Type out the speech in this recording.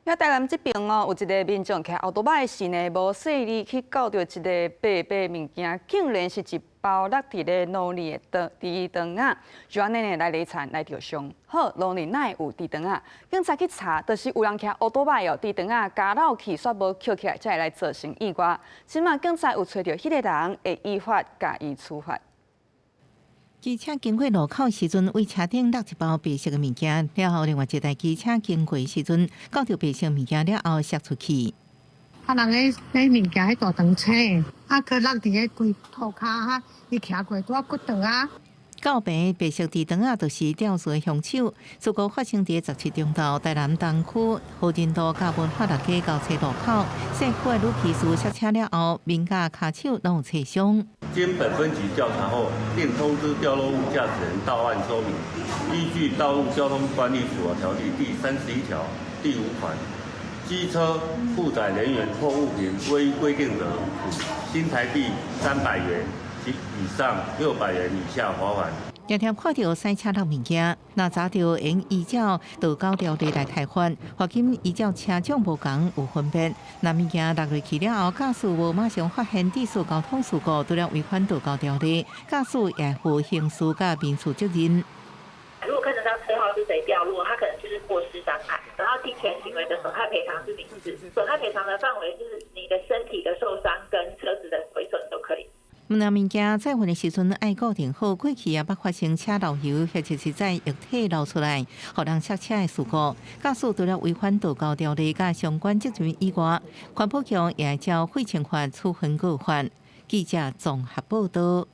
遐台南這爿哦，有一个民眾騎歐多擺時呢，無細膩去撞著一个白白物件，竟然是一包落佇咧路裡的豬腸仔，就按呢呢來禮田來著傷。好，路裡哪會有豬腸仔？警察去查，就是有人騎歐多擺哦，豬腸仔加落去，煞無抾起來，才會來造成意外。這馬警察有揣著彼个人，會依法共伊處罰。機車經過路口時陣，對車頂落一包白色的物件，了後另外一台機車經過時陣，撞著白色物件了後摔出去。啊，人咧買物件彼大長車，啊，閣落佇咧規塗跤哈，伊騎過拄仔骨斷啊。告白白色豬腸仔，就是肇事的兇手。事故發生佇17中晝，台南東區和仁路佮文化六街交叉路口，細區的女騎士摔車了後，面佮跤手攏有擦傷。經本分局調查後，另通知掉落物駕駛人到案說明。依據《道路交通管理處罰條例》第31條第5款，機車負載人員或物品未依規定者，處新台幣300元及以上600元以下罰款。常常看著賽車落物件，若查著應依照道交條例來裁罰，罰金依照車種無仝有分別。若物件落落去了後，駕駛無馬上發現致使交通事故，除了違反道交條例，駕駛也負刑事佮民事責任。如果看得到車號是誰掉落，他可能就是過失傷害。然後侵權行為的損害賠償是民事，損害賠償的範圍是你的身體的受傷跟車子的毀損都可以。毋但物件載運的時陣愛固定好，過去也捌發生車漏油或者是載液體流出來，予人摔車的事故。駕駛除了違反道交條例佮相關責任以外，環保局也會照廢清法處分告發。記者綜合報道。